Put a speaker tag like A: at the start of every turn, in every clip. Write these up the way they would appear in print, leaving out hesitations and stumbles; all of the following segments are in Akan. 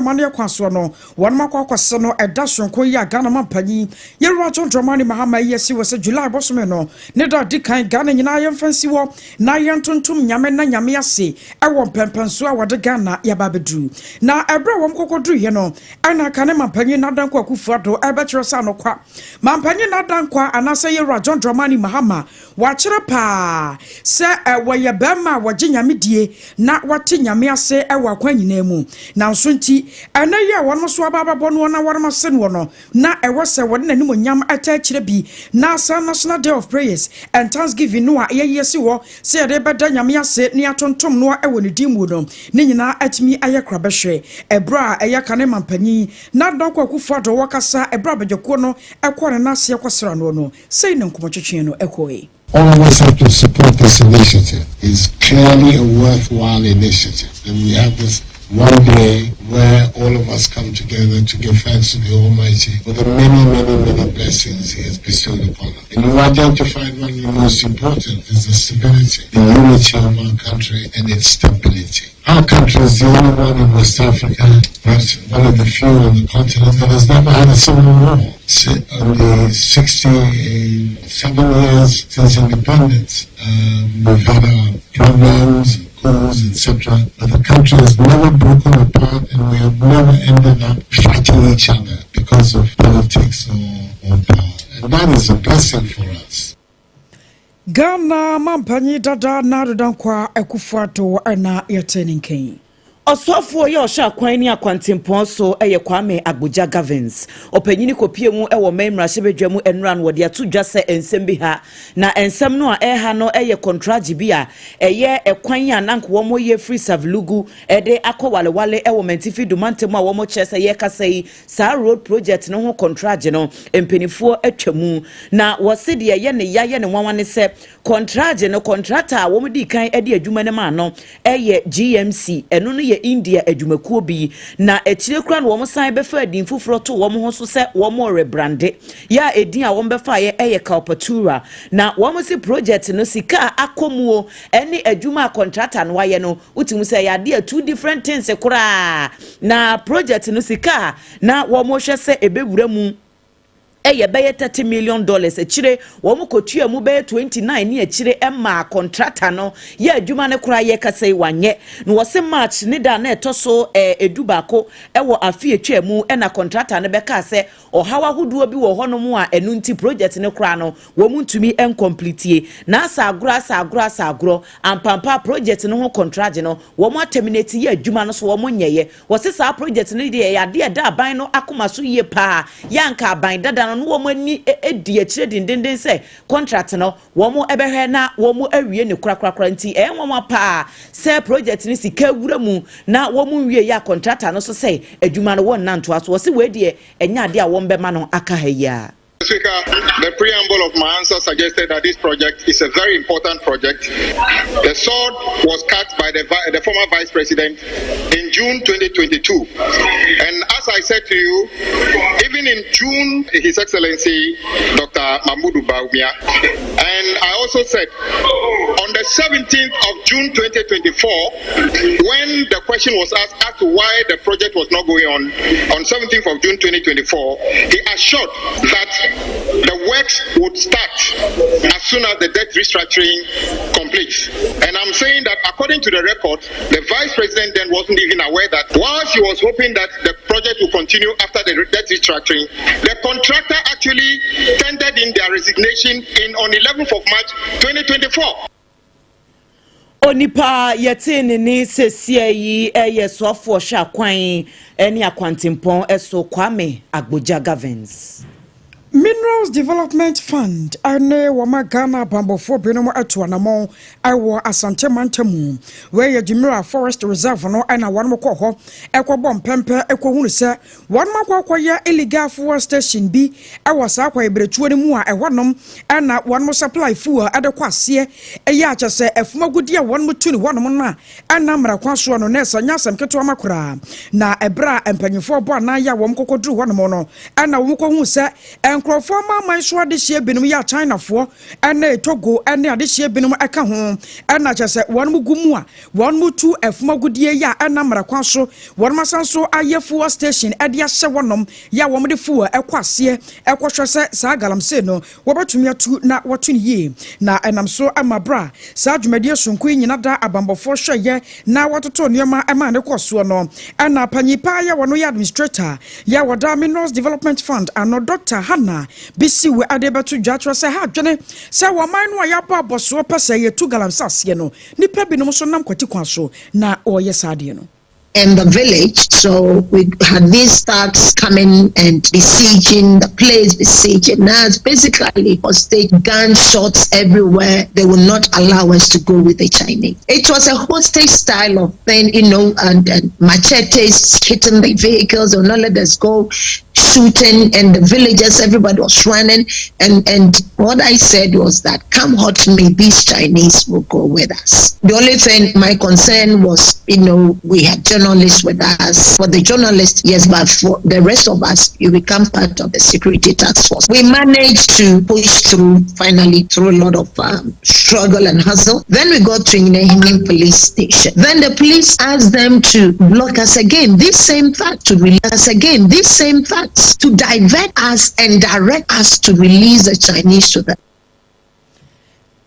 A: Amanneɛ kwan soɔ no, wɔnom akɔ akɔse no ɛda soronko yi a Ghana mampanyin Yɛwura John Dramani Mahama yi asi wɔ sɛ July bosome no ne da di kan Ghana nyinaa yɛmfa nsi hɔ na yɛntontom Nyame na Nyame ase ɛwɔ mpɛmpɛnsoɔ a wɔde Ghana yɛaba abɛduru. Na ɛberɛ a wɔn kɔkɔduruiɛ no, ɛna kane mampanyin Nana Dankwa Akufo-Addo ɛbɛkyerɛ sɛ anokwa mampanyin Nana Dankwa anaasɛ Yɛwura John Dramani Mahama Wɔakyerɛ paa sɛ wɔyɛ barima a wɔgye Nyame die na wɔte Nyame ase wɔ akwan nyinaa mu. Nanso nti, ɛnnɛ yi a wɔnom so aba abɛbɔ noɔ na wɔnom ase noɔ no, na ɛwɔ sɛ wɔde n'animuonyam taa kyerɛ bi. Na saa National Day of Prayers and Thanksgiving no a yɛayi asi hɔ sɛ yɛde rebɛda Nyame ase na yɛatontom noɔ wɔ ne din mu no, ne nyinaa atumi ayɛ korabɛhwɛ. Ɛberɛ a ɛyɛ kane mampanyin Nana Kwaku Addo wɔkasa ɛberɛ a badwakuo no kɔɔ ne nan aseɛ kɔsraa noɔ no, Sei na nkɔmmɔtwetwe no kɔe.
B: All of us have to support this initiative. It's clearly a worthwhile initiative. And we have this one day where all of us come together to give thanks to the Almighty for the many, many, many blessings He has bestowed upon us. And you identified one of the most important is the stability, the unity of our country and its stability. Our country is the only one in West Africa, perhaps one of the few on the continent that has never had a civil war. In the 67 years since independence, we've had our problems, coups, etc. But the country has never broken apart and we have never ended up fighting each other because of politics or power. And that is a blessing for us.
A: Ghana mampanyin dada Nana Dankwa Akufo-Addo ɛna yɛte ne nkan.
C: Ɔsoafoɔ yɛ ɔhyɛ akwan ne akwantempɔn so yɛ Kwame Agbodza Governs ɔpanyini kɔpie mu wɔ man mmarahyɛbadwa mu nnura no, wɔde ato dwa sɛ nsɛm bi ha, na nsɛm no a ɛha no yɛ kɔntragye bi a ɛyɛ ɛkwan a nanka wɔn yɛ firi Savelugu de akɔ Walewale wɔ Mantifi Dumantam a wɔn kyerɛ sɛ yɛkasa yi, saa road project no ho kɔntragye no mpanimfoɔ atwa mu. Na wɔsi deɛ ɛyɛ ne ya yɛ ne nwanwa ne sɛ kɔntragye no, contractor a wɔn di kan de adwuma no ma no yɛ GMC, ɛno no yɛ India adwumakuo bi, na akyire kora no wɔn san bɛfa adin foforɔ to wɔn ho so sɛ wɔn rebrand yɛ a edin a wɔn bɛfa yɛ ɛyɛ Kalpatura. Na wɔn si project no sika a akɔ muo ɛne adwuma a contractor no wayɛ no, wotumi sɛ ɛyɛ adeɛ two different things koraa. Na project no sika a na wɔn hwɛ sɛ ebɛwura mu ɛyɛ bɛyɛ $30 million. Akyire wɔn kɔtua mu bɛyɛ 29 ne akyire ɛmaa contractor no yɛ adwuma no koraa yɛ kasa yi wanyɛ. Na wɔsi March ne da na ɛtɔ so 11 ɛwɔ afe etwa mu, ɛna contractor no bɛka sɛ ɔhaw ahodoɔ bi wɔ hɔnom a ɛno nti project no koraa no wɔn ntumi ncomplete. Na asa agorɔ asa agorɔ asa agorɔ ampampa project no ho contract no wɔn aterminate yɛ adwuma no so wɔn nyɛyɛ. Wɔsi saa project no deɛ, ɛyɛ adeɛ ɛda aban no akoma so yie paa. Yɛanka aban dada no no wɔn ani di akyire dendenden sɛ contract no wɔn bɛhwɛ na wɔn awie ne korakorakora, nti ɛyɛ nwanwa paa sɛ project no sika wura mu na wɔn nwie yɛ a contractor no so sɛ adwuma no wɔn nantoa so. Wɔsi wei deɛ, ɛnyɛ adeɛ a wɔn bɛma no aka ha yi a.
D: Speaker, the preamble of my answer suggested that this project is a very important project. The sod was cut by the former vice president in June 2022. And as I said to you, even in June, His Excellency Dr. Mahmoud Bawumia, and I also said on the 17th of June 2024, when the question was asked as to why the project was not going on 17th of June 2024, he assured that the works would start as soon as the debt restructuring completes. And I'm saying that according to the record, the vice president then wasn't even aware that while she was hoping that the project will continue after the debt restructuring, the contractor actually tendered in their resignation in on 11th of March 2024.
C: Onipa yɛte ne ne sesia yi yɛ soafoɔ hwɛ akwan ne akwantempɔn so, Kwame Agbodza Governs.
A: Minerals Development Fund ne wɔma Ghana abanbɔfoɔ binom atu anammɔn wɔ Asante mantam. Wɔyɛ Jimira Forest Reserve no, ɛna wɔnom kɔ hɔ ɛkɔbɔ mpɛmpɛ ɛkɔhunu sɛ wɔnom akɔ akɔyɛ illegal fuel station bi ɛwɔ saa kwaebiretuo no mu a ɛhɔnom ɛna wɔnom supply fuel ɛde kɔ aseɛ. Ɛyɛ akyɛ sɛ ɛfom agudie a wɔnom tu ne hɔnom no a ɛna mmara kwan soɔ no na ɛsɛ nyɛ asɛm ketewa ma koraa. Na ɛberɛ a mpanyinfoɔ bɔ anan yɛ a wɔn kɔkɔduru hɔnom no, ɛna wɔn kɔhu sɛ nkurɔfoɔ amaaman so adehyeɛ binom yɛ a Chinafoɔ ne Togo ne adehyeɛ binom ka ho na kyerɛ sɛ wɔn gu mu a wɔn tu ɛfom agudeɛ yi a ɛnam mmara kwan so. Wɔn asan so ayɛ fuel station de ahyɛ wɔnom yɛ a wɔn de fuel kɔ aseɛ kɔhwɛ sɛ saa galamsey no wɔbɛtumi atu na wɔto no yie. Na ɛnam so ma berɛ a saa dwumadie sononko yi nyina da abanbɔfoɔ hwɛeɛ na wɔtotoo nneɛma maa no kɔɔ soɔ no, ɛna panyin paa yɛ wɔno yɛ administrator yɛ wɔda Minerals Development Fund ano Dɔkta Hannah Bisiwe de bɛto dwa kyerɛ sɛ ha adwene sɛ wɔ ɔman no a yɛabɔ abɔsoɔ pɛ sɛ yɛtu galamsey aseɛ no, nnipa binom nso nam kwati kwan so na wɔreyɛ saa adeɛ no.
E: In the village. So we had these thugs coming and besieging the place, besieging us, basically hostage, gunshots everywhere. They will not allow us to go with the Chinese. It was a hostage style of thing, and machetes hitting the vehicles, they will not let us go, shooting, and the villagers, everybody was running. And what I said was that come what may, these Chinese will go with us. The only thing, my concern was, we had journalists with us. For the journalists, yes, but for the rest of us, you become part of the security task force. We managed to push through, finally, through a lot of struggle and hustle. Then we got to Nyinahin police station. Then the police asked them to block us again. This same fact to release us again. This same facts to divert us and direct us to release the Chinese to them.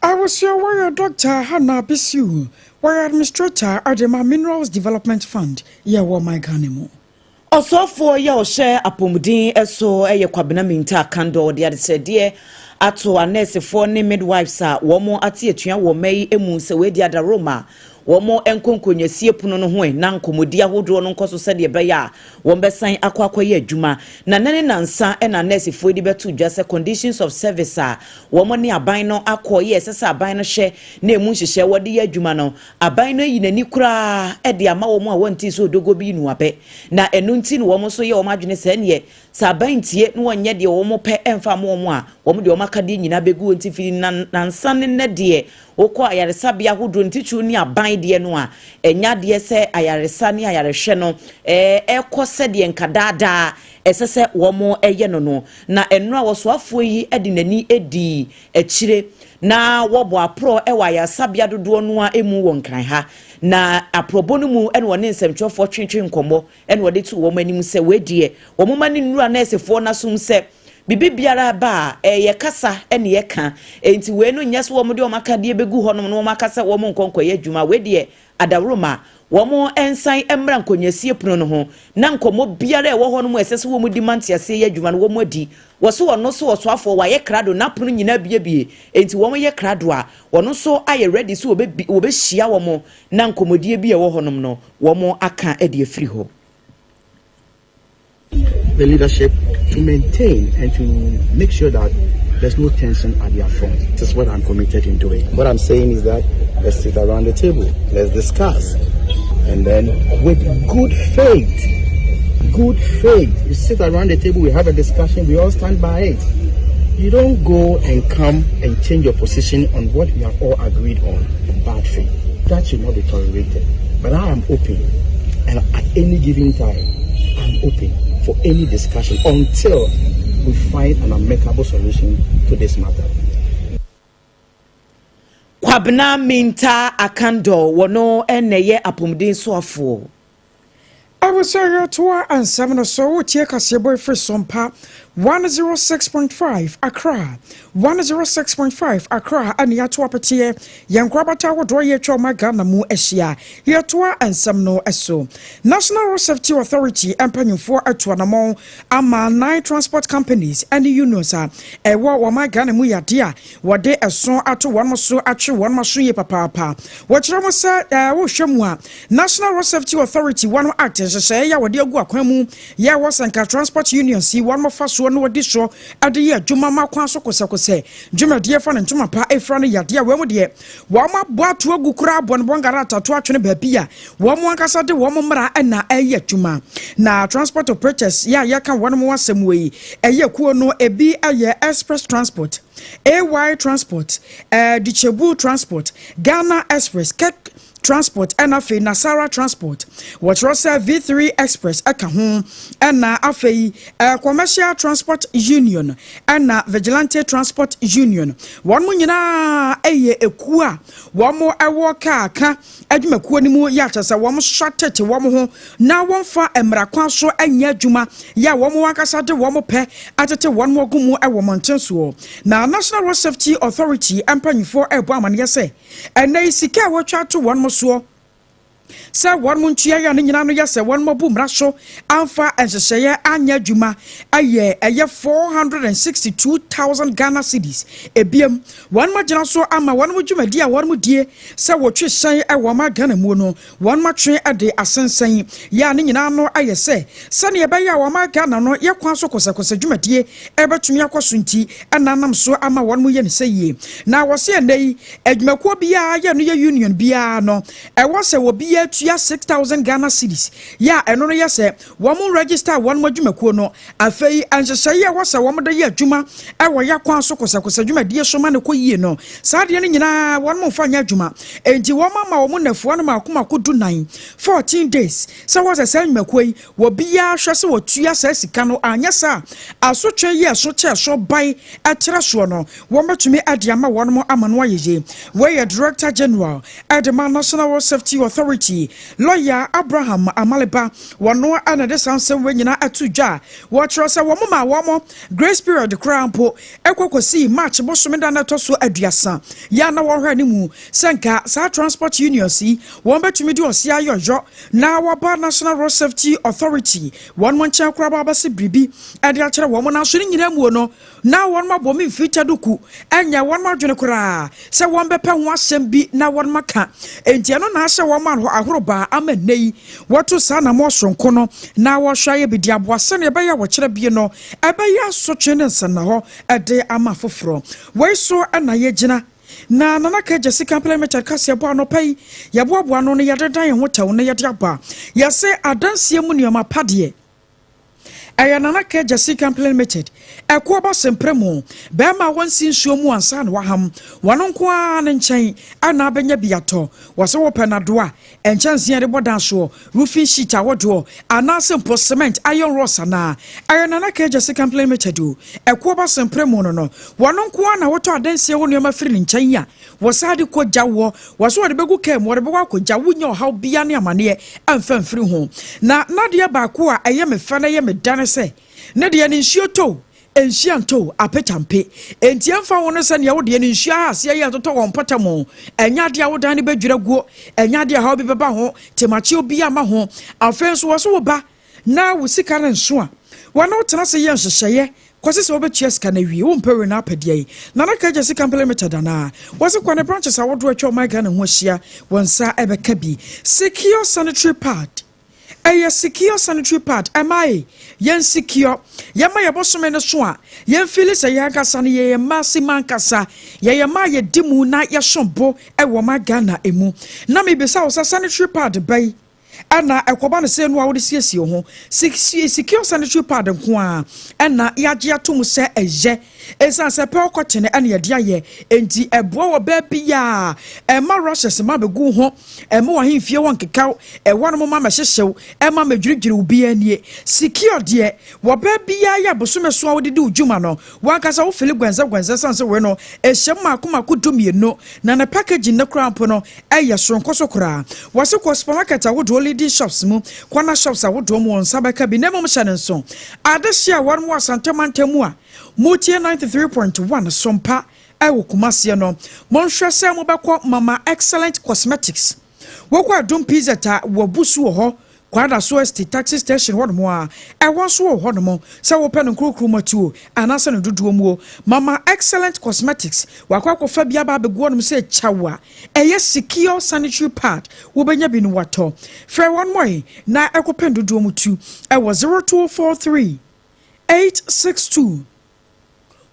A: Abusua wɔyɛ Dɔkta Hannah Bisiw, wɔyɛ administrator de ma Minerals Development Fund yɛ wɔ ɔman Ghana mu.
C: Ɔsɔfoɔ yi a ɔhyɛ apɔmuden so yɛ Kwabena Mintah Akandoh. Ɔde adesrɛdeɛ ato anɛɛsefoɔ ne midwives a wɔn ate atua wɔ mma yi mu sɛ wɔadi adaworoma wɔn nkɔ nkonnwasie pono no ho na nkɔmmɔdi ahodoɔ no nkɔ so sɛdeɛ ɛbɛyɛ a wɔn bɛsan akɔ akɔyɛ adwuma. Na nane nansa na nɛɛsefoɔ de bɛto dwa sɛ conditions of service a wɔn ne aban no akɔ yɛ ɛsɛ sɛ aban no hyɛ na emu nhyehyɛ wɔde yɛ adwuma no, aban no ayi n'ani koraa de ama wɔn a wɔnti so odogo bi nuabɛ. Na ɛno nti na wɔn nso yɛ wɔn adwene sɛ ɛneɛ sɛ aban ntie na wɔnyɛ deɛ wɔn pɛ ɛmfa ama wɔn a, wɔn deɛ wɔn akadeɛ nyinaa bɛgu wɔn ti firi nansa ne nnɛ deɛ wokɔ ayaresabea ahodoɔ ntitiriw ne aban deɛ no a, ɛnya adeɛ sɛ ayaresa ne ayarehwɛ no ɛkɔ sɛdeɛ nka daadaa ɛsɛ sɛ wɔn ɛyɛ no. Na ɛno a wɔsoafoɔ yi de n'ani di akyire na wɔbɔ aporɔ wɔ ayaresabea dodoɔ no a emu wɔ Nkran ha. Na aporɔbɔ no mu ɛna wɔne nsɛmtwerɛfoɔ twentwe nkɔmmɔ ɛna wɔde to wɔn anim sɛ wɔadiɛ wɔn ma ne nnura nɛɛsefoɔ n'asom sɛ biribi biara ba a ɛyɛ kasa ɛne yɛka. Nti wei no nyɛ sɛ wɔn de wɔn akadeɛ bɛgu hɔnom na wɔn aka sɛ wɔn nkɔ nkɔyɛ adwuma. Wei deɛ adaworoma wɔn nsan mmra nkonnwasie pono no ho na nkɔmmɔ biara a ɛwɔ hɔ nom a ɛsɛ sɛ wɔn di ma nteaseɛ yɛ adwuma no wɔn adi. Wɔso wɔn nso wɔsoafoɔ wɔayɛ krado n'apono nyinaa biebie, nti wɔn yɛ krado a wɔn nso ayɛ ready so wɔbɛhyia wɔn na nkɔmmɔdie bi a ɛwɔ hɔnom no wɔn aka de afiri hɔ.
F: The leadership to maintain and to make sure that there's no tension at their front. This is what I'm committed in doing. What I'm saying is that let's sit around the table, let's discuss, and then with good faith, you sit around the table, we have a discussion, we all stand by it. You don't go and come and change your position on what we have all agreed on in bad faith. That should not be tolerated. But I am open, and at any given time, I'm open for any discussion until we find an amicable solution to this matter.
C: Kwabena Mintah Akandoh, wɔno ɛna ɛyɛ apɔmuden soafoɔ.
A: Abusua, yɛtoa ansɛm no so. Wotie kaseɛbɔ ɛfiri Sompa 106.5 Accra, 106.5 Accra, ɛne yɛato apeteɛ yɛn nkorabata ahodoɔ yɛatwa ɔma Ghana mu ahyia. Yɛtoa nsɛm no so. National Road Safety Authority mpanyimfoɔ atu anammɔn ama nine transport companies ne unions a ɛwɔ wɔma Ghana mu yadeɛ a wɔde ɛso ato wɔn so atwe wɔn so yie papaapa. Wɔkyerɛ mo sɛ wohwɛ mu a, National Road Safety Authority wɔn act nhyehyɛeɛ yɛ a wɔde agu akwan mu yɛ wɔ sɛnka transport unions yi wɔn fa soɔ na wɔdi soɔ de yɛ adwuma ma kwan so kosɛkosɛ dwumadie fa ne ntoma pa efura no yadeɛ a wɔn mu deɛ wɔn abɔ ato agu koraa abɔ ne bɔngara atato atwene baabi a wɔn ankasa de wɔn mmara na ɛyɛ adwuma. Na transport operators yɛ a yɛka wɔn mo asɛm wɔ yi, ɛyɛ kuo no ebi ɛyɛ Express Transport, AY Transport, Dichebu Transport, Ghana Express, Kek. Transport ɛna afei Nasara Transport. Wɔkyerɛ sɛ V3 Express ɛka ho ɛna afei Commercial Transport Union ɛna Vigilante Transport Union. Wɔn mo nyinaa ɛyɛ ekuo a wɔn ɛwɔ kaa ka adwumakuo no mu yɛ akyɛ sɛ wɔn hyehyɛ tete wɔn ho na wɔmfa mmara kwan so nyɛ adwuma yɛ a wɔn ankasa de wɔn pɛ atete wɔn agu mu wɔ mmɔnten soɔ. Na National Road Safety Authority mpanyinfoɔ ɛrebɔ amaneɛ sɛ ɛnɛ yi sika a wɔatwa ato wɔn soɔ sɛ wɔn ntua yɛ no nyinaa no yɛ sɛ wɔn abu mmara so amfa nhyehyɛeɛ anyɛ adwuma ɛyɛ ɛyɛ 462,000 Ghana cedis. Ebiem, wɔn agyina so ama wɔn dwumadi a wɔn die sɛ wɔtwe hyɛn ɛwɔ ɔma Ghana mu no, wɔn atwe de asensɛn yɛ a ne nyinaa no ayɛ sɛ sɛnea ɛbɛyɛ a wɔn Ghana no yɛ kwan so kɔsɛkɔsɛ dwumadie ɛbɛtumi akɔ so nti ɛna nam so ama wɔn yɛ ne sɛ yie. Na wɔsi ɛnɛ yi adwumakuo biara yɛ no yɛ union biara no, ɛwɔ sɛ obiara tua 6,000 Ghana cedis yɛ a ɛno no yɛ sɛ wɔn register wɔn adwumakuo no. Afei nhyehyɛeɛ a ɛwɔ sɛ wɔn de yɛ adwuma ɛwɔ yɛ kwan so kɔsɛkɔsɛ dwumadie so ma ne kɔ yie no, saa adeɛ no nyinaa wɔn mfa nyɛ adwuma. Enti wɔn ama wɔn nnafua no mako mako 14, 14 days sɛ wɔsɛ saa nnwumakuo yi wɔbiara hwɛ sɛ wɔtua saa sika no, anyɛ saa asotwe yi ɛso kyɛ so ban ɛkyerɛ soɔ no, wɔn bɛtumi ade ama wɔn mo ama no ayɛ yie. Wɔyɛ Director General ɛde ma National Road Safety Authority, Lawyer Abraham Amaliba, wɔn ɛna de saa nsɛm wɔ nyinaa ato dwa. Wɔkyerɛ sɛ wɔn ma wɔn grace period koraa mpo ɛkɔ kɔsi March bosome da no ɛtɔ so 30 yɛa na wɔhwɛ anim sɛ nka saa transport unions yi wɔn bɛtumi de ɔsi ayɔyɔ na wɔba National Road Safety Authority wɔn mo nkyɛn koraa ba abɛsi biribi ɛde akyerɛ wɔn. Nanso ne nyinaa muo no na wɔn abɔ me mfiri duku ɛnyɛ wɔn adwene koraa sɛ wɔn bɛpɛ ho asɛm bi na wɔn aka. Enti ɛno na ahyɛ wɔn ahorow baa ama nnɛ yi wɔto saa nam ɔsonko no na wɔhwɛ ayɛ bi de aboa sɛnea ɛbɛyɛ a wɔkyerɛ bie no ɛbɛyɛ asotwe ne nsɛnnahɔ ɛde ama foforɔ. Wei so ɛna yɛgyina na Nana Ka Gyasi Company Limited kaseɛ bɔ anɔpa yi yɛboaboa no no yɛde dan yɛn ho tɛw na yɛde aba. Yɛsɛ adanseɛ mu nneɛma pa deɛ, ɛyɛ Nana Ka Gyasi Company Limited. Ɛkoɔ ba sɛmprɛ mu bɛrima a wɔnsi nsuo mu ansa na waham wɔn nko ara ne nkyɛn ɛna abɛnya bi atɔ. Wɔsɛ wɔpɛ nadoa, nkyɛnsee yɛde bɔ dan soɔ, roofing sheet ahodoɔ, anaasɛ mpo cement, iron rods anaa, ɛyɛ Nana Ka Gyasi Company Limited o. Ɛkoɔ ba sɛmprɛ mu no, wɔn nko ara na wɔtɔ adanseɛ ho nneɛma firi ne nkyɛn a wɔsaa de kɔ gya wɔ wɔso wɔde bɛgu kaa mu, wɔde bɛkɔ akɔgya. Wonya ɔhaw bia ne amanneɛ amfa mfiri ho. Na nadeɛ baako a ɛyɛ me fɛ na ɛyɛ me da ne sɛ ne deɛ ne nsuo tɔ nhyia nto apetampe, enti ɛmfa wo no sɛ nea wodeɛ no nsuo a aseɛ yɛ totɔ wɔn mpɔtam. Ɛnyɛ adeɛ a wodan no bɛdwira guo, ɛnyɛ adeɛ a haw bi bɛba ho temakye obi ama ho. Afei nso wɔ so wo ba na wo sika no nso a wɔne wo tena se yɛ nhyehyɛeɛ kɔsi sɛ wobɛtua sika no awie. Wompɛ wei no apɛdeɛ yi, Nana Ka Gyasi Company Limited anaa wɔse kɔ ne branches ahodoɔ atwa ɔman Ghana ho ahyia, wɔn nsa ɛbɛka bi. Secure sanitary pad, ɛyɛ Secure sanitary pad. Ɛma yi yɛn secure yɛma yɛ bɔsome no so a yɛn feel sɛ yɛn ankasa no yɛyɛ mmaa si ma ankasa yɛyɛ mmaa yɛdi mu na yɛsom bo ɛwɔ ma Ghana emu. Na mebisa wo sɛ sanitary pad bɛyi ɛna ɛkɔba no sɛ no a wode siesie ho? Secure sanitary pad nko a ɛna yɛagye ato mu sɛ ɛyɛ, ɛsiane sɛ pɛ ɔkɔtene ɛne yɛde ayɛ, enti ɛboa wɔ baabi a ɛma rashes ma bɛgu ho, ɛma wahemfie wɔ nkekaw ɛwɔ no mo ma mɛhyehyew, ɛma mɛdwiridwiri wo biara nie. Secure deɛ, wɔ baabi a yɛ abosome so a wode di wo dwuma no, wankasa wo feel gwɛnsɛ gwɛnsɛ sane sɛ wei no ɛhyɛ mu maako maako 12, na ne packaging ne koraa mpo no ɛyɛ soronko so koraa. Wɔse kɔ supermarket ahodoɔ, leading shops mu, corner shops ahodoɔ mu, wɔn nsa bɛka bi. Na mmom hyɛ ne nso adehye a wɔn wɔ Asantemantam mu a motie 93.1 Sompa ɛwɔ Kumaseɛ no, monhwɛ sɛ mobɛkɔ Mama Excellent Cosmetics. Wɔkɔ Adum Pz a wɔbu so wɔ hɔ, Kwada so Estate taxi station hɔnom a ɛwɔ nso wɔ hɔnom. Sɛ wopɛ no nkurokuro mu atuo anaasɛ no dodoɔ mu o, Mama Excellent Cosmetics wakɔ akɔfa bi aba abɛgu hɔnom sɛ kyaw a ɛyɛ Secure sanitary pad, wobɛnya bi no watɔ. Frɛ wɔn mɔe na ɛkɔpɛ dodoɔ mu tu ɛwɔ 0243 862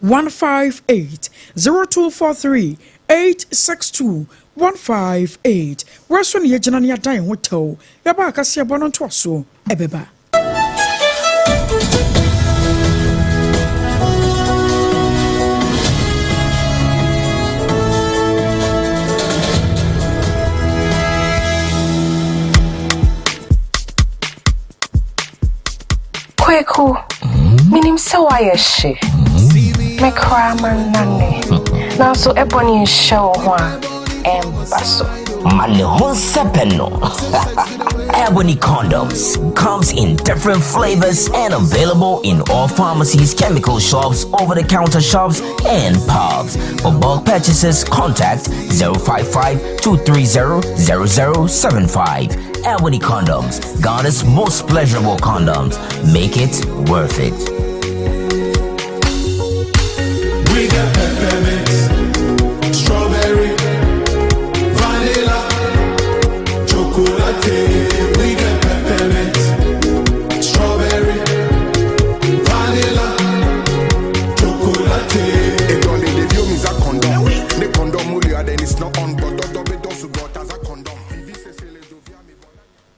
A: 158, 0243 862 158. Wɔso ne yɛgyina ne yɛdan ho tɛw yɛba akaseɛbɔ no ntoasoɔ ɛbɛba.
G: Kweku, minim sɛ woayɛ hye. Me koraa mannane. Nanso ɛbɔ ne nhyɛ wo ho a, ɛmba so.
H: Ma ne ho nsɛpɛ no. Ebony Condoms comes in different flavors and available in all pharmacies, chemical shops, over-the-counter shops, and pubs. For bulk purchases, contact 055 230 0075. Ebony Condoms, Ghana's most pleasurable condoms. Make it worth it.
I: We got peppermint, strawberry, vanilla, chocolate. We got peppermint, strawberry, vanilla, chocolate.
D: It don't need the view is a condom. The condom then it's not on, but the as a condom.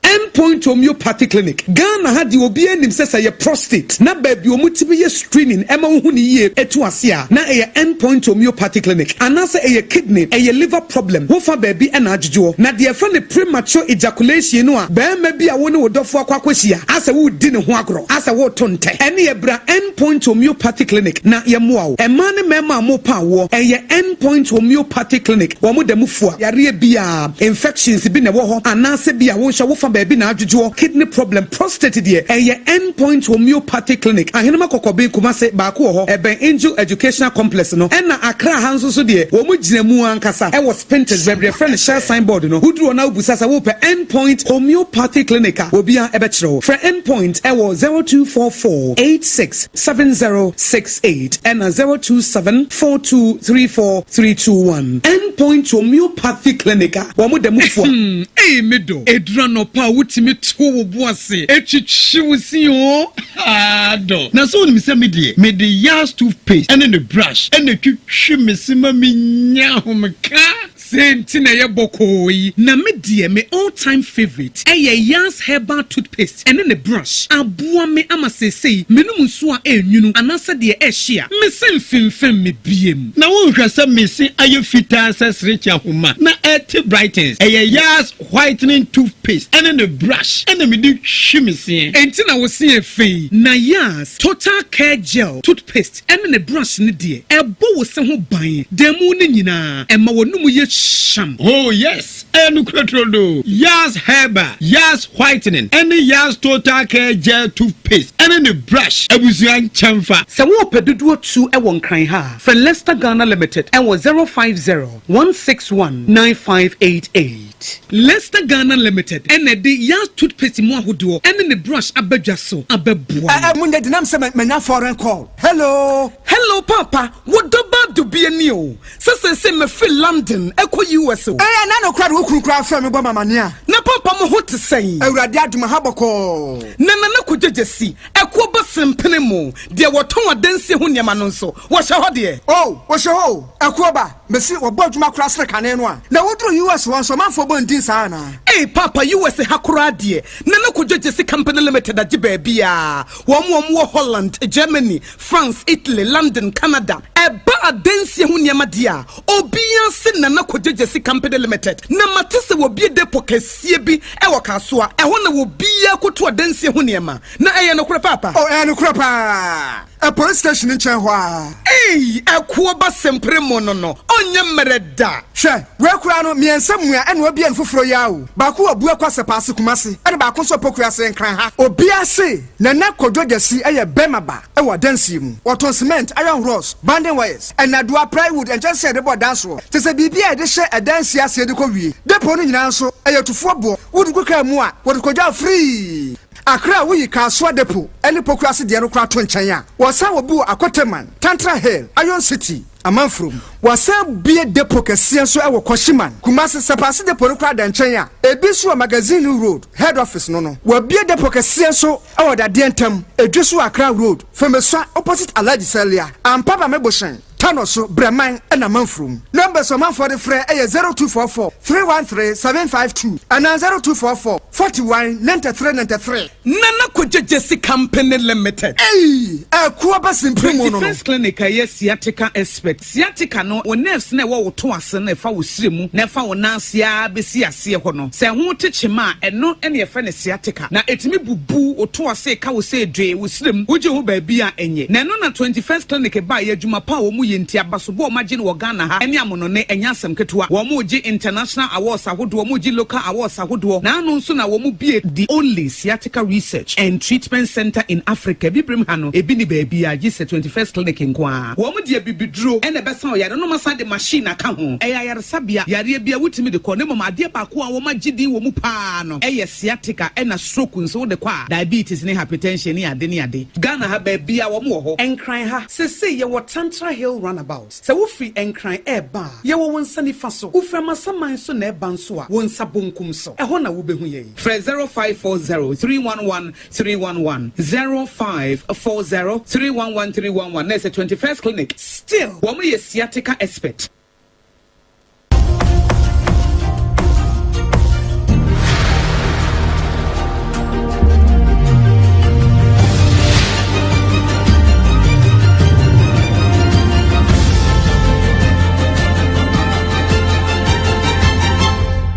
J: Endpoint Homeopathy Clinic Ghana ha deɛ, obi anim sɛ sɛ yɛ prostate na baabi ɔmo tumi yɛ screening ɛma wohu ne yie etu ase a, na ɛyɛ Endpoint Homeopathy Clinic, anaasɛ ɛyɛ kidney, ɛyɛ liver problem, wofa baabi ɛna adwodwoɔ, na deɛ ɛfɛ ne premature ejaculation no a, bɛrima bi a wo ne wo dɔfo akɔ akɔhyia asɛ wodi ne ho agorɔ asɛ woto ntɛ, ɛne yɛ bra Endpoint Homeopathy Clinic na yɛmmoa wo. Ɛmaa ne mmarima a mopa awoɔ, ɛyɛ Endpoint Homeopathy Clinic. Wɔn mo da mu fua yareɛ biara, infections bi na ɛwɔ hɔ, anaasɛ bi a wohyɛ wofa baabi na adwodwoɔ, kidney problem, prostate deɛ, ɛyɛ Endpoint Homeopathy Clinic. Ahenema Kɔkɔben, Kumase, baako wɔ hɔ, ɛbɛn Angel Educational Complex no, ɛna Accra ha nso so deɛ, wɔn mo gyina mu ankasa ɛwɔ Spintex, baabi yɛfrɛ no Shell signboard no. Woduru hɔ na wobusa sɛ wopɛ Endpoint Homeopathy Clinic a, obiara ɛbɛkyerɛ wo. Frɛ Endpoint ɛwɔ 0244 86 7068 ɛna 027 4234 321. Endpoint Homeopathy Clinic a wɔn mo da mu fua.
K: Ee, me dɔ, edura nɔpa a wotumi to wo bo ase etwitwi wo si o dɔ. Na so wonim sɛ me deɛ, mede Yas toothpaste ɛne ne brush ɛna twitwi me se ma menya ahomeka.
J: Sɛ nti na ɛyɛ bɔkɔɔ yi na me deɛ, me all time favourite ɛyɛ Yas Herbal Toothpaste ɛne ne brush. Aboa me ama seesei menom nsuo a ɛnwunu anaasɛ deɛ ɛhye a, me se mfimfim me biem.
K: Na wonhwɛ sɛ mese ayɛ fitaa sɛ serekye ahoma na ɛte brightens, ɛyɛ Yas whitening toothpaste ɛne ne brush ɛna mede hwi me seɛ.
J: Enti na wo se yɛ fei. Na Yas Total Care Gel Toothpaste ɛne ne brush ne deɛ, ɛbɔ wo se ho ban dan mu no nyinaa, ɛma w'anum yɛ hyam.
K: Oh yes, ɛyɛ nokorɛ turodo. Yas Herbal, Yas whitening ɛne Yas Total Care Gel Toothpaste ɛne ne brush, abusua, nkyɛnfa.
J: Sɛ wopɛ dodoɔ tu ɛwɔ Nkran ha a, frɛ Lester Ghana Limited ɛwɔ 050 161 9588. Lester Ghana Limited ɛna ɛde Yas toothpaste mu ahodoɔ ɛne ne brush abadwa so abɛboa.
L: Ɛ mu nyɛ dinam sɛ manya foreign call. Hello.
J: Hello papa, wodɔ dubie ni o, sɛ sɛ mefiri London ɛkɔ US o.
L: Ɛyɛ na no kora de wo kunu kora frɛ me bɔ mamane a.
J: Na papa, mo ho te sɛn?
L: Awurade adom, ha bɔkɔɔ.
J: Na Nana Kodwogyesi si ɛkoɔ bɔ sempene mu deɛ, wɔtɔn adansie ho nneɛma no nso wɔhyɛ hɔ deɛ.
L: O, wɔhyɛ hɔ o. Ɛkoɔ ba mesi wɔbɔ adwuma kora sere kane no a, na woduru US hɔ nso, ɔmanfoɔ bɔ ndin saa anaa?
J: Ei papa, US ha koraa deɛ, Nana Kodwogyesi Company Limited agye baabi a wɔn wɔ Holland, Germany, France, Italy, London, Canada. Ɛba adansie ho nneɛma deɛ a, obiara se Nana Kodwogyesi Company Limited. Na mate sɛ wɔbie depo kɛseɛ bi ɛwɔ Kasoa, ɛhɔ na wɔbiara koto adansie ho nneɛma. Na ɛyɛ nokorɛ, papa?
L: O, ɛyɛ nokorɛ paa. Ɛ police station nkyɛn hɔ a.
J: Ei, ɛkoɔ ba sempere mu no, ɔnyɛ mmerɛ da.
L: Hwɛ, wei koraa no mmiɛnsa mua ɛna wabia no foforɔ yi a o. Baako wɔ Bua Kwasɛ Paase, Kumase, ɛna baako nso Pokua ase, Nkran ha. Obiara se Nana Kodwo Gyasi ɛyɛ bɛrima ba ɛwɔ adansie mu. Wɔtɔn cement, iron rods, bonding wires, ɛnadoa, plywood, nkyɛnsee a yɛde bɔ dan soɔ, te sɛ biribi a yɛde hyɛ ɛdansie aseɛ de kɔ wie. Depo no nyinaa nso ɛyɛ tufoɔ boɔ. Wode gu kaa mu a, wɔde kɔgya free. Akra a woyi Kasoa depo ne Pokuase deɛ no koraa to nkyɛn a, wɔsan wɔ bi wɔ Akoteman, Tantra Hill, Iron City, Amanfurom. Wɔsan bie depo kɛseɛ nso wɔ Kɔhyiman, Kumase. Sɛpaase depo no koraa da nkyɛn a, ebi nso wɔ Magazine Road head office no. Wɔabie depo kɛseɛ nso wɔ Dadeɛ Ntam, Edwe so, Accra Road, Fɛmɛsua, opposite Alhaji Salia, Ampaba Mebohyɛn, Tano so, Brɛman ɛna Amanfurom. Na Numbers ɔmanfoɔ de frɛ yɛ 0244 313 752 anaa 0244 41 93 93.
J: Nana Kwadwo Gyasi Company Limited.
L: Ei! Ɛko aba simpire mu no no.
J: 21st Clinic a ɛyɛ sciatica expert. Sciatica no, wo nerves no a ɛwɔ wo to ase no ɛfa wo srɛ mu na ɛfa wo nan ase ara bɛsi aseɛ hɔ no, sɛ ɛho te kyema a, ɛno na yɛfrɛ no sciatica. Na ɛtumi bubu wo to ase ka wo sɛ dwee, wo srɛ mu, wogye ho baabi a ɛnyɛ. Na ɛno na 21st Clinic baeɛ, adwuma pa a wɔn yɛ nti, abasobɔ a wɔagye no wɔ Ghana ha ne amonone, ɛnyɛ asɛm ketewa. Wɔregye international awards ahodoɔ, wɔregye local awards ahodoɔ, na ano nso na wɔbue the only sciatica research and treatment centre in Africa, Abibirem ha no, ebi nni baabiara gye sɛ 21st Clinic nko ara. Wɔn de abibiduro na ɛbɛsa ɔyare no, na wɔasan de machine aka ho. Ɛyɛ ayaresabea, yareɛ biara wotumi de kɔ, na mmom adeɛ baako a wɔagye din wɔ mu pa ara no yɛ sciatica ɛna stroke nso wode kɔ a, diabetes ne hypertension ne ade ne ade. Ghana ha baabiara wɔn wɔ hɔ.
M: Nkran ha, seesei yɛwɔ Tantra Hill Runabout. Sɛ wofiri Nkran reba a, yɛwɔ wo nsa nifa so. Wofiri Amasaman nso na ɛreba nso a, wo nsa bonkum so. Ɛhɔ na wobɛhu yɛn.
J: Frɛ 0540 311 311, 0540 311 311 na ɛsɛ 21st Clinic.
M: Still.
J: Wɔn yɛ sciatica expert.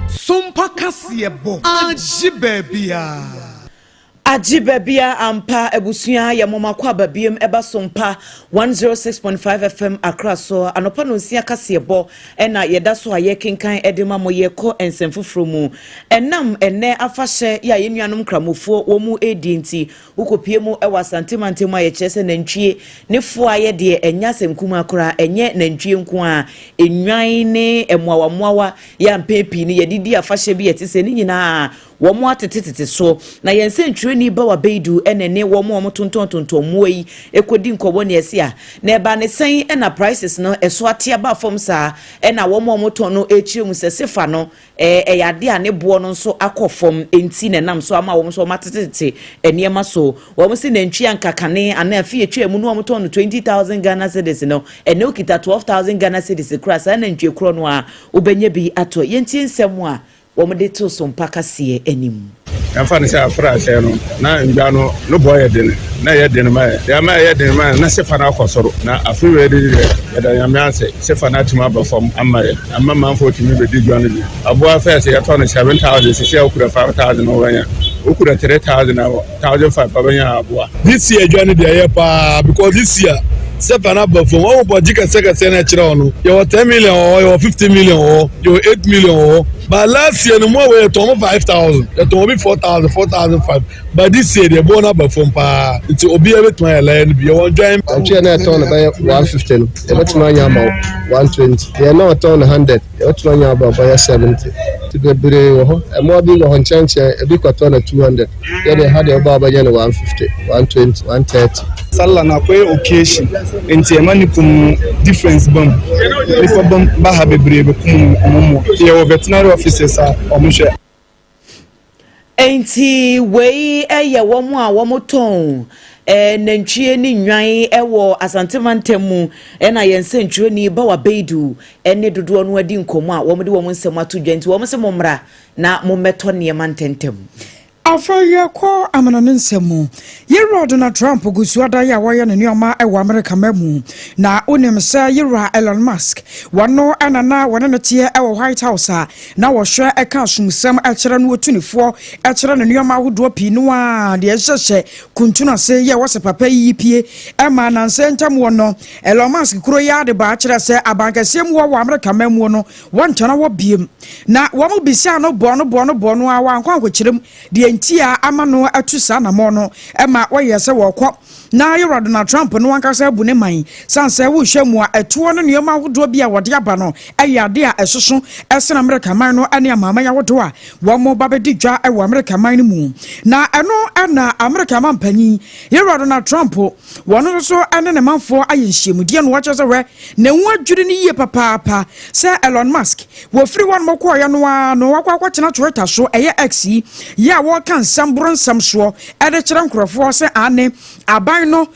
M: Sompa kaseɛ bɔ agye baabiara.
C: Agye babia ampa abusua yɛ moma kɔ aba biem ɛba sompa 106.5 FM Accra so anɔpa nonsia kaseɛbɔ ɛna yɛda so a yɛkenkan ɛde ma mo yɛkɔ nsɛm foforɔ mu ɛnam ɛnɛ afahyɛ yɛ a yɛn nuanom nkramofoɔ wɔn mu ɛredi nti wokɔpie mu ɛwɔ Asante mantam a yɛkyerɛ sɛ nantwie ne foa yɛ deɛ ɛnyɛ asɛm kumaa koraa ɛnyɛ nantwie nko a nnwan ne mmoawa mmoawa yɛ a mpɛn pii no yɛde di afahyɛ bi ɛte sɛ ne nyinaa Wɔatetetete so. Na yɛn sɛnkyerɛnni Bawa Beidu na ɛne wɔn a wɔtontɔntontɔn mmoa yi kɔdi nkɔmmɔ nea ɛsi a, na ɛbaa ne sɛn na prices no ɛso ate aba fam saa, ɛna wɔn a wɔtɔn no rekyerɛ mu sɛ sefa no ɛyɛ adeɛ a ne boɔ no nso akɔ fam nti na ɛnam so ama wɔn nso wɔatetetete nneɛma so. Wɔn se nantwie anka kane anaa afe atwaa mu no wɔtɔn no 20,000 Ghana cedis no, ɛnnɛ wokita 12,000 Ghana cedis koraa saa nantwie korɔ no ara wobɛnya bi atɔ. Yɛntie nsɛm a Wɔde too so mpa kaseɛ anim.
N: Yɛmfa no sɛ afra asɛe no, na ndwa no no bɔ yɛ den, na ɛyɛ den ma yɛn. Deɛ ama ɛyɛ den ma yɛn, na sefa no akɔ soro. Na afe wei de deɛ, yɛda Nyame ase, sefa no atumi aba fam ama yɛn, ama manfoɔ tumi bɛdi dwa no bi. Aboa first yɛtɔ no 7000, seesei a wokura 5000 a wobɛnya. Wokura 3000 a, 1005 wobɛnya aboa.
O: This year dwa no deɛ ɛyɛ paa because this year sefa no aba fam. Wɔn bɔgye kɛseɛ kɛseɛ no ɛkyerɛ wɔn no, yɛwɔ 10 million wɔ hɔ, yɛwɔ 15 million wɔ hɔ. Yɛwɔ 8 million wɔ hɔ, but last year no mu a wɔyɛ tɔn mo 5,000, yɛtɔn obi 4,000, 4,500, but this year deɛ boɔ no aba fam paa, nti obiara bɛtumi ayɛ lɛɛ no bi. Yɛwɔ ndwan.
P: Nantwie na ɛtɔn no bɛyɛ 150 no, yɛbɛtumi anya ama wo 120. Deɛ na ɔtɔn no 100, yɛbɛtumi anya ama wo bɛyɛ 70. Nti bebree wɔ hɔ. Mmoa bi wɔ hɔ nkyɛnkyɛn, ebi kɔtɔ no 200. Yɛdeɛ ha deɛ woba a wobɛnya no 150, 120, 130.
Q: Sallah no akɔyɛ occasion nti ɛma ne kum no difference ba mu. Nnipa bam ba ha bebree bɛkum wɔn mmoa. Yɛwɔ veterinary officers a wɔhwɛ.
C: Enti wei yɛ wɔn a wɔtɔn nantwie ne nnwan wɔ Asante mantam mu na yɛn nsɛntwerɛni Bawa Beidu ne dodoɔ no adi nkɔmmɔ a wɔde wɔn nsɛm ato dwa nti wɔn sɛ mommra na mommɛtɔ nneɛma ntɛmntɛm.
A: Afei yɛkɔ amanɔne nsɛm mu. Yewura Donald Trump gu so ada yɛ a wɔyɛ ne nneɛma wɔ Amerika man mu. Na wonim sɛ Yewura Elon Musk, wɔno na na wɔne no teɛ wɔ White House a na wɔhwɛ ka asomsɛm kyerɛ no otunifoɔ kyerɛ no nneɛma ahodoɔ pii no ara deɛ ɛhyehyɛ kuntunu ase yɛ wɔsɛ papa yi pie ma nansa ntam wɔ no Elon Musk kuro yi ara de baa kyerɛ sɛ abankɛseɛ mu wɔ wɔ Amerika man mu no Wɔntena hɔ bio. Na wɔbisaa no bɔɔ no bɔɔ no bɔɔ no ara, wankɔ ankɔkyerɛ mu deɛ nti a ama no atu saa anammɔn no ma wɔyɛɛ sɛ wɔrekɔ. Na Yewura Donald Trump no ankasa abu ne man sane sɛ wohwɛ mu a ɛtoɔ ne nneɛma ahodoɔ bi a wɔde aba no yɛ adeɛ a ɛsoso sene Amerika man no ne amanaman ahodoɔ a wɔba bɛdi dwa wɔ Amerika man no mu. Na ɛno na Amerika manpanyin Yewura Donald Trump wɔn nso ne ne manfoɔ ayɛ nhyiamudeɛ na wɔakyerɛ sɛ hwɛ Ne ho adwiri no yie papaapa sɛ Elon Musk, wɔfiri hɔnom kɔeɛ no ara no wakɔ akɔtena Twitter so, ɛyɛ X yi, yɛ a wɔreka. wɔka nsɛm boro nsɛm soɔ de kyerɛ nkurɔfoɔ sɛ aane aban no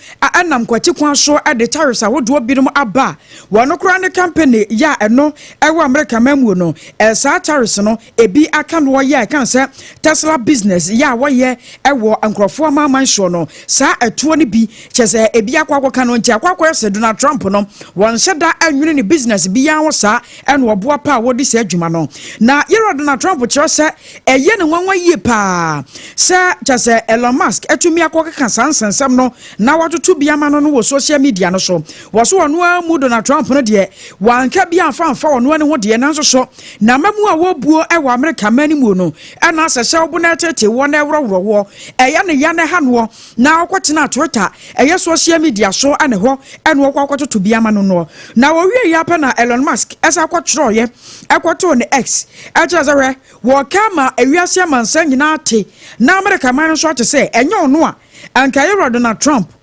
A: nam kwati kwan so de tariffs ahodoɔ binom aba a wɔn koraa ne company yɛ a ɛno ɛwɔ Amerika mammuo no saa tariffs no ebi aka noɔ yɛ a ɛka sɛ Tesla business yɛ a wɔyɛ ɛwɔ nkurɔfoɔ amanaman soɔ no saa ɛtoɔ no bi kyɛ sɛ ebi akɔ akɔka no nti akɔ akɔyɛ sɛ Donald Trump no wɔnhyɛ da ɛnwene ne business biara ho saa ɛna ɔboa pa a wɔdi saa adwuma no. Na yɛwura Donald Trump kyerɛ sɛ ɛyɛ ne nwanwa yie paa sɛ kyɛ sɛ Elon Musk atumi akɔkeka saa nsɛnsɛm no na watoto bi ama no no wɔ social media no so. Wɔ so ɔno ara mu Donald Trump no deɛ wanka bi amfa amfa ɔno ani ho deɛ, nanso so n'amamu a wɔbuo wɔ Amerika man no mu no ɛna asɛ sɛ ɔbo na ɛtete woɔ na ɛworɔworɔ woɔ ɛyɛ ne ya na ɛha noɔ na ɔkɔtenaa Twitter ɛyɛ social media so ɛna ɛhɔ ɛna ɔkɔ akɔtoto bi ama no noɔ. Na wɔwie yɛ apɛ na Elon Musk ɛsa akɔtwerɛeɛ ɛkɔtoo ne X ɛkyerɛ sɛ hwɛ wɔka ama ewiase amansan nyinaa ate na Amerika man no nso ate sɛ ɛnyɛ ɔno a anka yɛwura Donald Trump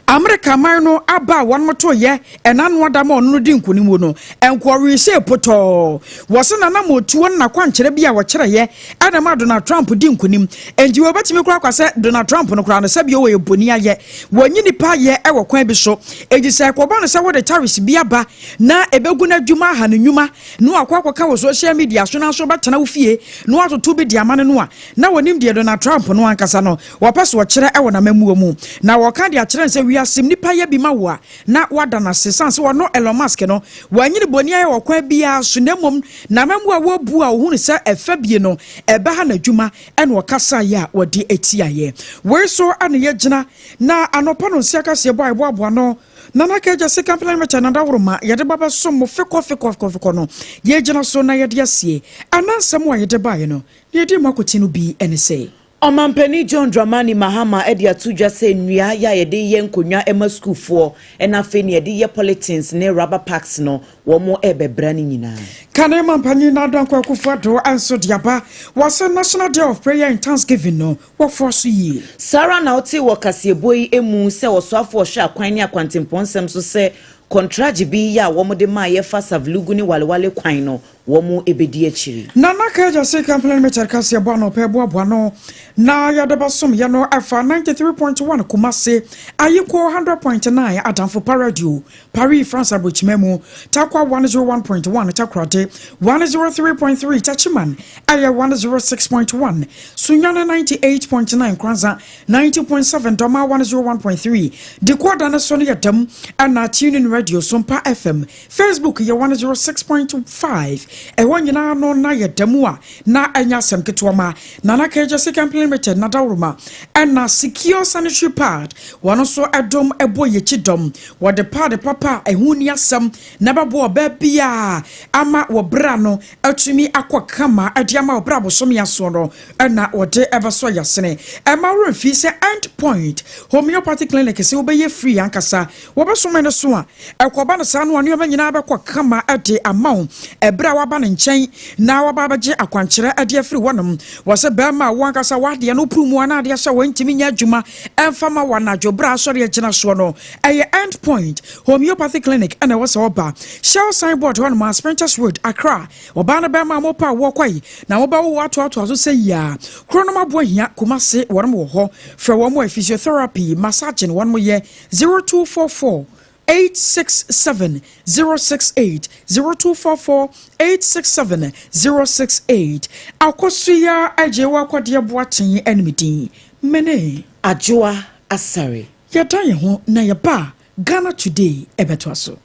A: Amerika man no aba a wɔn to yɛ ɛna ano ada ma ɔno no di nkonim wo no nkoɔwee sɛ potɔɔ. Wɔse n'anammɔtuo ne n'akwankyerɛ bi a wɔkyerɛeɛ ɛna ma Donald Trump di nkonim. Enti wɔbɛtumi koraa akwa sɛ Donald Trump no koraa no sɛbio wɔyɛ boni ayɛ. Wɔnyi nipa ayɛ ɛwɔ kwan bi so. Enti sɛ ɛkɔba no sɛ wode tariffs bi aba na ɛbɛgu n'adwuma aha ne nnwuma na wakɔ akɔka wɔ social media so nanso wobɛtena wo fie na watoto bi de ama no no a, na wɔnim deɛ Donald Trump no ankasa no wɔpɛ so ɔkyerɛ wɔ n'amammuo mu. Na wɔka de akyerɛ no sɛ wiase mu nipa yɛ bi ma wo a, na woada no ase. Sane sɛ ɔno Elon Musk no, wanyini bɔne ayɛ wɔ kwan biara so na mmom n'amammuo a wɔbu a ɔhunu sɛ ɛfa bie no ɛbɛha n'adwuma ɛna ɔkasaeɛ a wɔde tiaeɛ. Wei so na yɛgyina na anɔpa no nsia kaseɛ bɔ a yɛboaboa ano. Nana Kagya Sika Mpena Mɛkyɛ Nana Dawuroma yɛde ba bɛsom mo fekɔ fekɔ fekɔ fekɔ no yɛgyina so na yɛde asie. Anansɛm a yɛde baeɛ no deɛ ɛdi mu akoten no bi ne sɛ.
C: Ɔmanpanin John Dramani Mahama de ato dwa sɛ nnua yɛ a yɛde yɛ nkonnwa ma sukuufoɔ na afei nea yɛde yɛ polythenes ne rubber packs no, wɔrebɛbra ne nyinaa.
A: Kane Manpanin Nana Dankwa Akufo-Addo nso de aba wɔ sɛ National Day of Prayer and Thanksgiving no wɔfoa so yie.
C: Saa ara na wotee wɔ kaseɛbɔ yi mu sɛ ɔsoafoɔ a ɔhwɛ akwan ne akwantempɔn nsɛm so sɛ kɔntragye bi yɛ a wɔde maeɛ fa Savelugu ne Walewale kwan no, wɔbɛdi akyiri.
A: Nana Kagya se Company Limited kaseɛbɔ anɔpa ɛboaboa ano na yɛde bɛsom yɛ no ɛfa 93.1 Kumasi, Ayiko 100.9 Adamfo Pa Radio, Paris, France Abrokyima mu, Tarkwa 101.1 Takoradi, 103.3 Techiman, ɛyɛ 106.1 Sunyani 98.9 Nkoranza, 90.7 Dɔma 101.3 Dekoada no so no yɛ dɛm ɛna TuneIn Radio, Sompa FM, Facebook yɛ 106.5 Ɛhɔ nyinaa no na yɛ da mu a na ɛnyɛ asɛm ketewa ma Nana Kɛgyɛ Company Limited na dawuroma ɛna Secure Sanitary Pad wɔn nso ɛdom ɛbɔ yɛkyi dɔm. Wɔde pad papa a ɛho nni asɛm na ɛbɛboa ɔbaa biara ama wɔ bra no atumi akɔ kama ɛde ama wɔ bra bosome asoɔ no ɛna wɔde ɛbɛsɔ yasene. Ɛma wo werɛ mfii sɛ End Point Homeopathy Clinic sɛ wobɛyɛ free ankasa. Wɔbɛsome no so a, ɛkɔba no saa no a, nneɛma nyinaa bɛkɔ kama de ama wo ɛberɛ a woaba ne nkyɛn na waba abɛgye akwankyerɛ de afiri hɔnom. Wɔ sɛ barima a wo ankasa w'adeɛ no wopuru mu anaa adeɛ ahyɛ wo ntumi nyɛ adwuma ɛmfa ma wo anadwo berɛ a asɔre agyina soɔ no, ɛyɛ End Point Homeopathy Clinic na ɛwɔ sɛ woba. Shell signboard hɔnom a, Spintex Road, Accra. Ɔbaa ne barima a mopɛ a wɔkɔe na mobɛwowo atoatoa so sɛ yia. Kuro nom aboa hia, Kumasi, wɔnom wɔ hɔ. Frɛ wɔn wɔ physiotherapy, massaging wɔnom yɛ. 0244 867 068 0244 867 068 Akosua Agyewa Akwadeɛ Boateng ne me din. Mene.
C: Adwoa Asare.
A: Yɛdan yɛn ho na yɛba a, Ghana Today ɛbɛtoa so.